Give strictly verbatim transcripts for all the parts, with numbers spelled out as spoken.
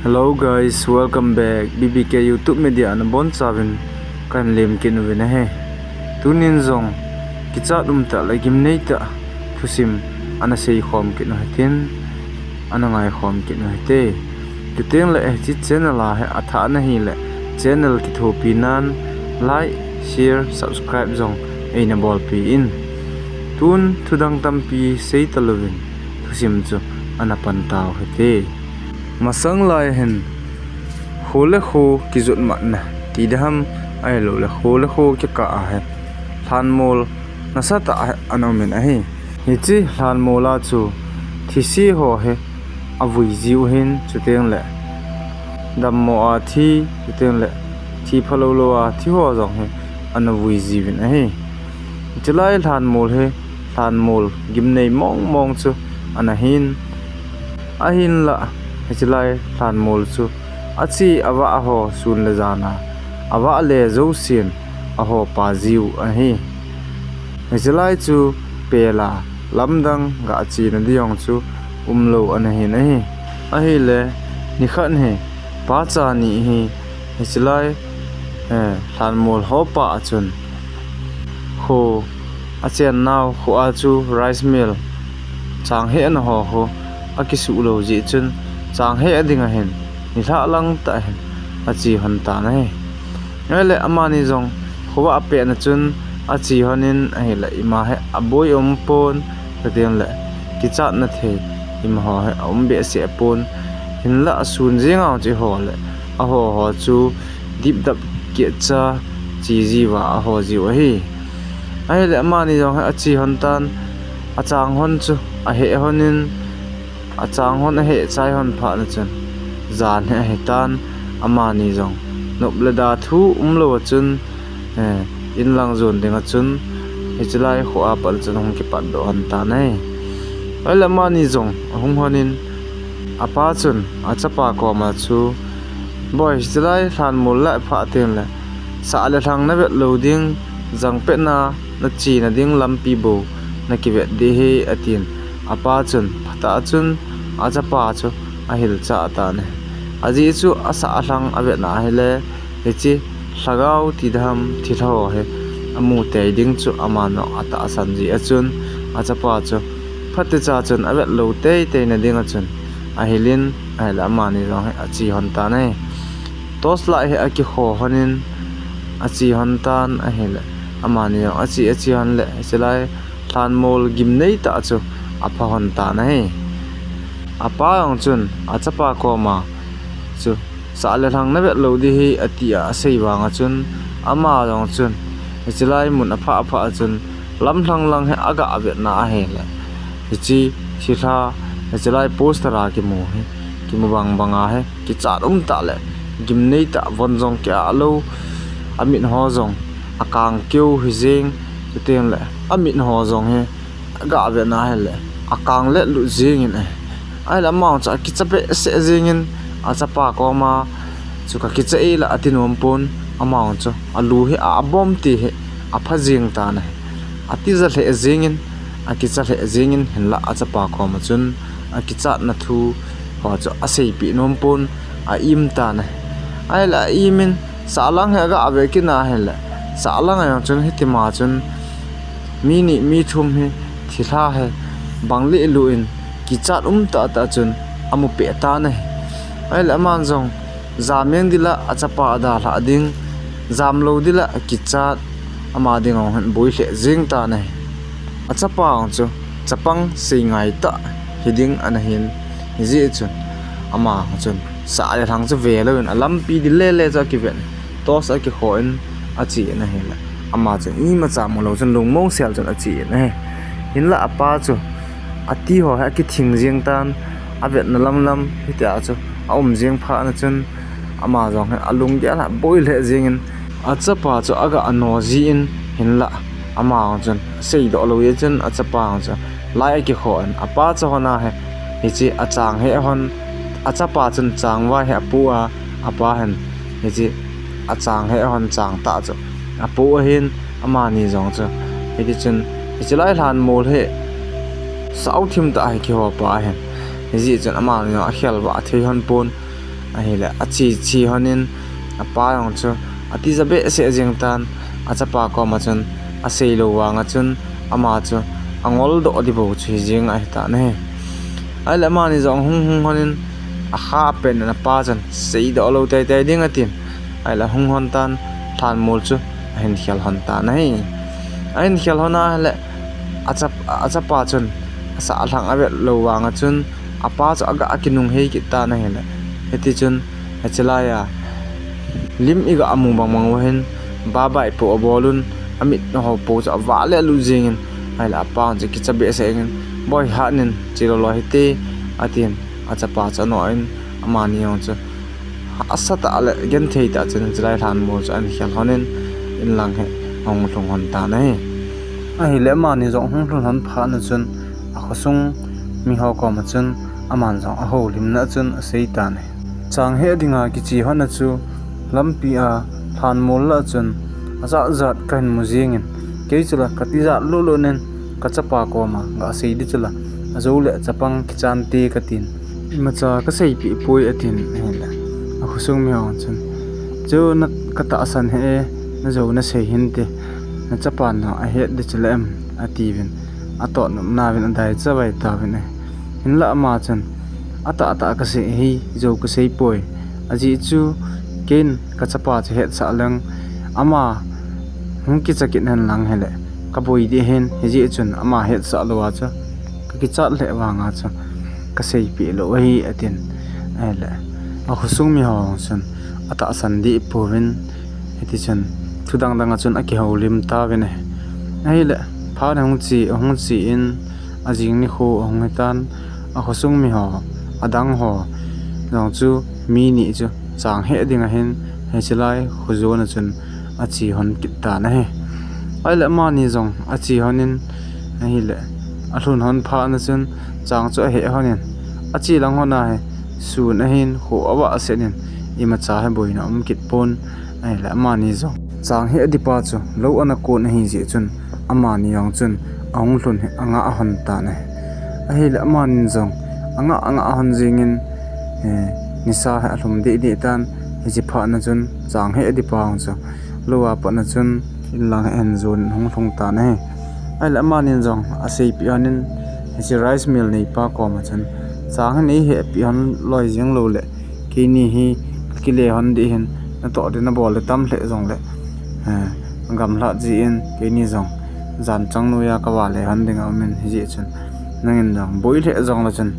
Hello guys, welcome back. B B K YouTube Media ana bonchauvin kahin lemkit uvin ahi. Tunin jong kichat umtah le gimneitah thusim ana seikhom kit u hitin, ana ngaikhom kit u hite. Chuteng le hiche channel a hi athah nahi le channel kithopi nan like, share, subscribe jong eina bolpi in. Tun thudang tampi seita louvin thusim chu ana pan tau hite. Masang lai hin kho le kho kijot matna ti ding ham, ahilou le kho le kho kikah a hi lhanmol nasatah hi ana um in ahi. Hiche lhanmol a chu thise ho hi avui jiu hin, chuteng le dammo a thi, chuteng le thi phalou lou a thi ho jong hi ana vui jiuvin ahi. Hiche lai lhanmol hi lhanmol gimnei mong mong chu ana hin, ahinla hiche lai lhanmol chu ache avah ho sun le jan a avah le jousen ahopa jiu ahi. Hiche lai chu pel a lamdang gah chena ding jong chu umlou ana hin ahi. Ahile nikhat hi pa cha ni hi hiche lai, eh, lhanmol ho pa a chun kho achen nau kho a chu rice mill chang hehna ho ho akisuh lou jeh chun chang heh ding ahin nilhah lang tah hin ache lhon tan ahi. Ahile amani jong khovah apetna chun ache lhon in ahile ima hi aboi um pon, chuteng le kichatna thei ima ho hi aum behseh pon, hinla asun jeng a chu eiho le aho ho chu dipdap kehcha che jiuva aho jiu ahi. Ahile amani jong hi ache lhon tan, achang lhon chu aheh lhon in, achang lhon aheh chai lhon phat na chun jan hi ahi tan, amani jong nop le da thu umlou a chun, eh, in lang jon ding a chun hiche lai kho a pat chun hung kipatdoh lhon tan ahi. Ahile amani jong ahung lhon in apa chun achapa koma chu, Boi, hiche lai lhanmol lah phah teng le sah le lhang navet lou ding, jangpetna nachena ding lampi bou nakivet ding ahi, atin. Apa chun phatah chun achapa chu ahilchah tan ahi. Ajeh chu asah lhang avetna ahile hiche lhagao ti ding ham thilha ho hi amu tei ding chu aman jong atahsan jeh a chun achapa chu phatecha chun avet lou teitei na ding a chun ahil in, ahile amani jong hi ache lhon tan ahi. Torch light hi akikho lhon in ache lhon tan ahile amani jong ache ache lhon le hiche lai lhanmol gimnei tah chu apha lhon tan ahi. Apa jong chun achapa koma chu sah le lhang navet lou ding ahi ati a asei vang a chun ama jong chun hiche lai mun aphah aphah a chun lamlhang lang hi agah vetna ahile hiche thilha hiche lai poster a kimu hi kimu bang bang a hi kichat umtah le gimnei tah, von jong ki-ah lou, amit ho jong akang keu hijeng, chuteng le amit ho jong hi agah vetna ahile akang letlut jeng in ahi. Ahile ama jong chu akicha behseh jeng in achapa koma chu kakicha e la ati nom pon, ama jong chu alu hi abom ti hi apha jeng tan ahi. Atija lheh jeng in, akicha lheh jeng in, hinla achapa koma chun akichatna thu ho chu aseipeh nom pon, a-im tan ahi. Ahile a-im in sahlang hi agah ve kit na ahile sahlang a jong chun hitima chun mi ni mi thum hi thilha hi bang leh lu in kichat umtah tah chun amu peh tan ahi. Ahile aman jong jam jeng ding la achapa adalhah ding, jam lou ding la akichat, ama ding jong hin boi lheh jeng tan ahi. Achapa jong chu chapang seingai tah hiding ana hin, hijeh chun ama jong chun sah le lhang chu ve louvin alampi ding lele chu akiven, torch akikho in ache in ahile ama chun imacha mulou chun lungmong sel chun ache in ahi. Hinla apa chu ati ho hi akithing jeng tan, avetna lam lam hitia chu aum jeng phat na chun ama jong hi alunggel a boi lheh jeng in achapa chu agah ano jin, hinla ama jong chun seidoh lou jeh chun achapa jong chu light akikho in apa chu lhon a hi hiche achang heh lhon, achapa chun changvai hi apoh a, apa hin hiche achang heh lhon chang tah chu apoh ahin, amani jong chu hitichun hiche lai lhanmol hi sao thim tah hi kihopa ahin, hijeh chun amani jong akhel vah thei lhon pon, Ahile ache che lhonin, apa jong chu atija behseh jeng tan, achapa koma chun asei lou vanga chun ama chu angol doh ding bou chu hijeng ahitan ahi. Ahile amani jong hung hung lhonin, akha pen in apa chun seidoh lou teitei ding atin, ahile ahung lhon tan, lhanmol chu ahin khel lhon tan ahi. Ahin khel lhon ahile achapa chun asah lhang avet lou vanga chun apa chu aga kinunghei kit tan ahile, hitichun hiche laiya lim iga mu bang bang uva hin, babai pou abol un, amit ho pou chu avah le alut jengin, ahile apa chu kicha behseh in, boi, hat nin, che lou lou hite, atin, achapa chu anoh in, amani jong chu hahsatah le gentheitah chun hiche lai lhanmol chu ahin khel lhonin, inlang hi ahung lhung lhon tan ahi. Ahile amani jong ahung lhun lhon phat na chun, akhosung miho koma chun aman jong ahoulimna chun asei tan ahi. Chang heh dinga kiche lhon a chu lampia lhanmol lah a chun ajat jat kahin mu jengin, kei chula katijat lut lut in kachapa koma gasei ding chula, ajou le chapang kichante katin, imacha kaseipeh poi atin ahile, akhosung miho chun, chu na, katahsan hih e, najou nasei hinte, nachapan jong ahet ding chule em, atiuvin, atoh nopna uvin adaicha vai tauvin ahi. Hinla ama chun, atahtah kasei ahi, jou kasei poi. Ajeh chu keiin kachapa chu hetsah leng, ama hung kicha kit henlang hile kaboi ding ahin, hijeh chun ama hetsah louva chu kakichat lheh vanga chu kaseipeh lou ahi, atin. Ahile akhosung miho chun atahsan deh pouvin, hitichun thu dang danga chun akihoulim tauvin ahi. Ahile phat ahung che, ahung che in, ajing nikho ahung hitan, akhosung miho adang ho jong chu mi ni chu chang heh dinga hin hiche lai khojon a chun ache lhon kit tan ahi. Ahile amani jong ache lhonin, ahile alhun lhon phat na chun chang chu aheh lhonin, ache lang lhon ahi, sun ahin, kho avah set in, imacha hi boina um kit pon, ahile amani jong chang heh ding pa chu lou ana kon ahijeh chun, amani jong chun ahung lhun hi angah lhon tan ahi. Ahile amanin jong angah angah lhon jengin, eh, nisa hi alhum deh deh tan, hiche phat na chun chang heh ding pa jong chu louva pat na chun inlang hi ahin jon ahung lhung tan ahi. Ahile amanin jong aseipeh lhonin, hiche rice mill neipa koma chun, chang hi neihehpeh lhon loi jeng loule, keini hi kakile lhon ding ahin, natoh ding nabol ding tam lheh jongle, eh, gamlhat jeh in keini jong jan chang noiya kavale lhon dinga umin, hijeh chun nangin jong boi lheh jongle chun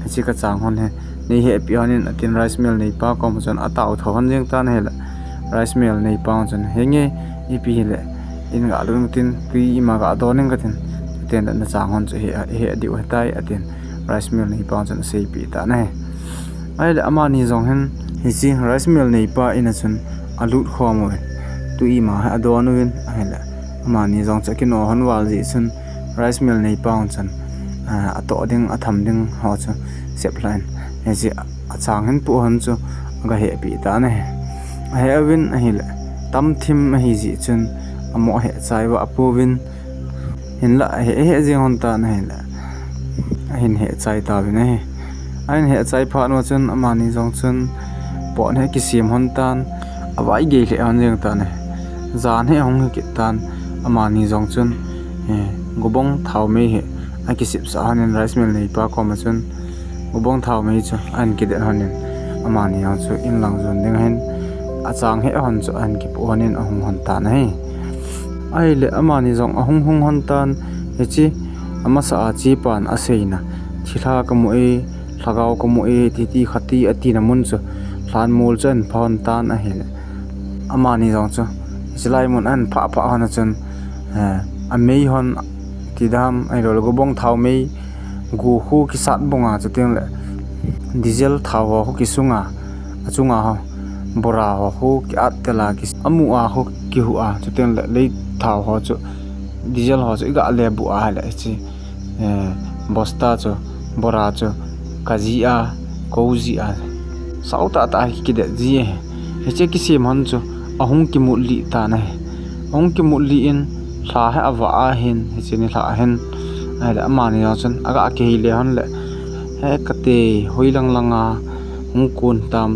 hiche kachang lhon hi neihehpeh lhonin, atin rice mill neipa koma chun atao tho lhon jeng tan ahile, rice mill neipa chun, henge, ipi hile in galut inge tin, twi ima gadon inge katin, chuteng le nachang lhon chu heh, heh diu ahitai, atin rice mill neipa chun aseipeh tan ahi. Ahile amani jong hin hiche rice mill neipa in a chun alut khom uvin, twi ima hi adon uvin, ahile amani jong chu akino lhon val jeh chun rice mill neipa chun, ah, atoh ding, atham ding ho chu seplhah in, hiche achang hin poh lhon chu agahehpeh tan ahi. Aheh uvin ahile, tamthim ahijeh chun amoh heh chai vah pouvin, hinla aheh heh jeng lhon tan ahile, ahin heh chai tauvin ahi. Ahin heh chai phat uva chun amani jong chun pot hi akisem lhon tan, avaigei lheh lhon jeng tan ahi. Jan hi ahung hikit tan, amani jong chun, eh, gobong thaomei hi akisepsah lhonin rice mill neipa koma chun gobong thaomei chu ahin kidet lhonin, amani jong chu inlang jon dinga hin achang heh lhon chu ahin kipoh lhonin ahung lhon tan ahi. Ahile amani jong ahung hung lhon tan, hiche amasa a chepan aseina, thilha kamu e, lhagao kamu e, titi khati atina mun chu lhanmol chu ahin phah lhon tan ahile, amani jong chu hiche lai mun ahin phah phah lhon a chun, eh, amei lhon tidam ahiloule gobong thaomei, go khu kisat bonga, chutengle diesel thao ho khu kisunga, achunga ho bora ho khu kiat tela, amu a khu kihu a, chutengle lei thao ho chu, diesel ho chu igale buh a ahile hiche, eh, bosta chu, bora chu kaji a, kouji a, sao tahtah hi kikidet ji ahi. Hiche kisem lhon chu ahung kimut lih tan ahi. Ahung kimut lih in lha hi avah ahin, hiche nilhah hin, ahile amani jong chun aga kihei le lhon le, he kate, hoilang langa hung kon tam,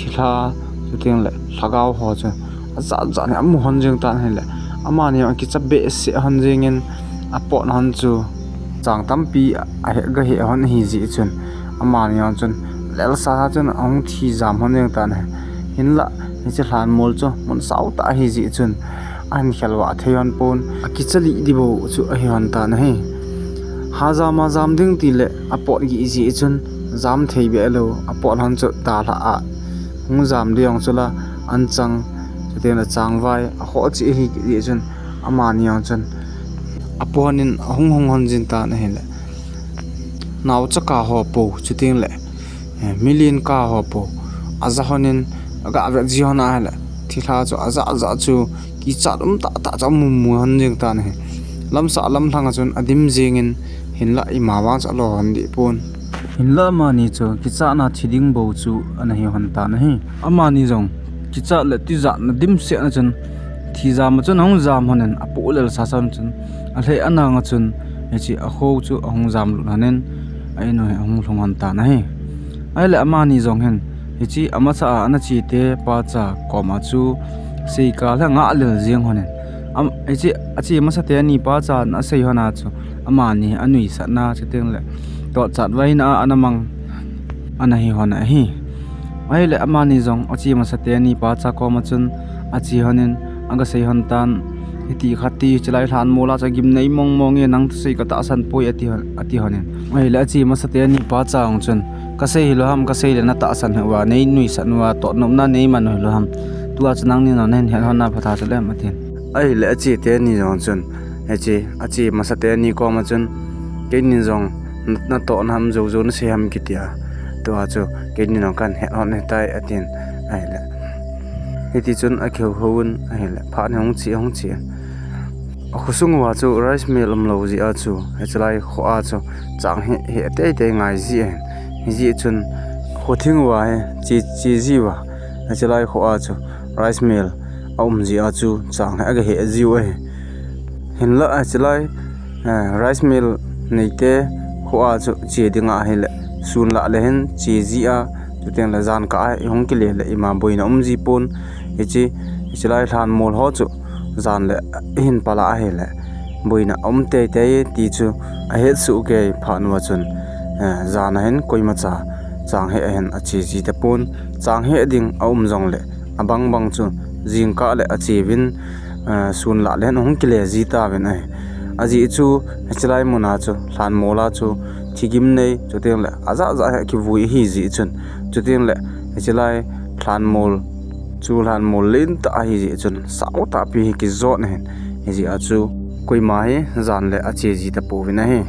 thilha, chuteng le lhagao ho chu ajat jat in amu lhon jeng tan ahile, amani jong akicha behseh lhon jengin, apot lhon chu chang tampi ahe, gaheh lhon ahi jeh chun, amani jong chun lelsa sa chun ahung thi jam lhon jeng tan ahi. Hinlah hiche lhanmol chu mun sao tah ahi jeh chun, ahin khelvah thei lhon pon, akicha lih ding bou chu ahi lhon tan ahi. Ha jam a jam ding tile apot gih jeh chun jam thei beh lou, apot lhon chu dalhah a hung jam ding jong chu la, anchang, chuteng le changvai akhoh cheh ahi jeh chun, amani jong chun apot in ahung hung lhon jin tan ahile, naocha kah ho pou, chuteng le, eh, milen kah ho pou aja lhon in, aga vet ji lhon ahile, thilha chu ajat jat chu kichat um tah tah chu amu mu lhon jeng tan ahi. Lamsah lamlhang a chun adim jengin, hinlah ima vang chu alo lhon deh pon. Hinlah amani chu kichatna thi ding bou chu ana hi lhon tan ahi. Amani jong kichat le tijatna dimset na chun, thi jam a chun ahung jam lhon in, apoh lelsa sa chun, alheh anang a chun hiche akho chu ahung jam lut lhon in, a in u hi ahung lhung lhon tan ahi. Ahile amani jong hin hiche amasa a ana chete pacha koma chu seikal hi angah lel jeng lhon in, am, hiche ache masa teni pacha in asei lhon a chu, amani anuisatna, chuteng le totchat vaina a ana mang ana hi lhon ahi. Ahile amani jong ache masa teni pacha koma chun ache lhon in, aga sei lhon tan, hiti khat ti, hiche lai lhanmol a chu agimnei mong mong e, nang thusei katahsan poi, ati lhon, ati lhon in. Ahile ache masa teni pacha jong chun, kasei hilou ham, kasei le natahsan hih uva, neinuisat uva, totnopna neiman u hilou ham, tua chu nangni jong nahin het lhon na phatah chu lem, atin. Ahile ache teni jong chun, hiche ache masa teni koma chun, keinin jong na, natohna ham, jou jou nasei ham kitia, tua chu keinin jong kahin het lhon ahitai, atin. Ahile hiti chun akihou hou un ahile, phat hi hung che, hung che in, akhosung uva chu rice mill umlou jeh a chu, hiche lai kho a chu chang hi heh teitei ngai ji ahin. Hijeh chun khothing uva hi che, che jiuva, hiche lai kho a chu rice mill aum jeh a chu chang hi aga heh jiu ahi. Hinlah hiche lai, eh, rice mill neite kho a chu che dinga ahile, sun lah le hin che ji a, chuteng le jan kah a ihung kile le ima boina um ji pon. Hiche, hiche lai lhanmol ho chu jan le ihin pal a ahile, boina aum teitei ti chu ahetsoh kei phat uva chun, eh, jan a hin koimacha chang heh a hin ache ji tapon. Chang heh ding aum jongle, abang bang chu jingkah le ache uvin, eh, sun lah le hin ahung kile ji tauvin ahi. Ajeh chu hiche lai mun a chu, lhanmol a chu thigimnei, chuteng le ajat jat hi akivui ahi jeh chun, chuteng le hiche lai lhanmol chu lhanmol lentah ahi jeh chun, sao tahpi hi kijot ahin. Hijeh a chu koima hi jan le ache ji tapouvin ahi.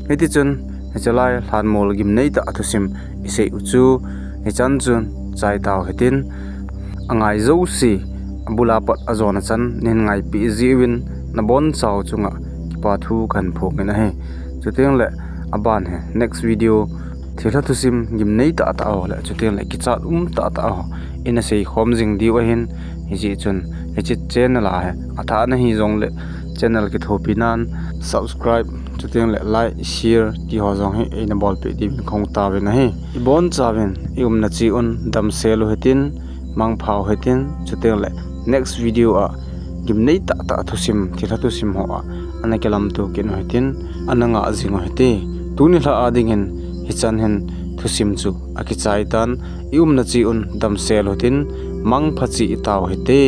Hitichun hiche lai lhanmol gimnei tah a thusim isei u chu hichan chun chai tau hitin, angai jouse, abul a pat ajona chan nahin ngaipi jiuvin, nabonchau chunga kipa thu kahin phongin ahi. Chuteng le aban hi next video, thilha thusim gimnei tahtah ho le chuteng le kichat um tahtah ho ina seikhom jing diu ahin. Hijeh chun hiche channel a hi athah nahi jongle, channel kithopi nan subscribe, chuteng le like, share ti ho jong hi eina bolpeh diuvin kahung tauvin ahi. Ibonchauvin iumna cheh un damsel u hitin, mangpha u hitin, chuteng le next video a gimnei tahtah thusim, thilha thusim ho a ana kilamto kit u hitin, ana ngah jing u hite. Tuni lha a dingin hichan hin thusim chu akichai tan, iumna cheh un damsel u hitin, mangpha cheh tau hite.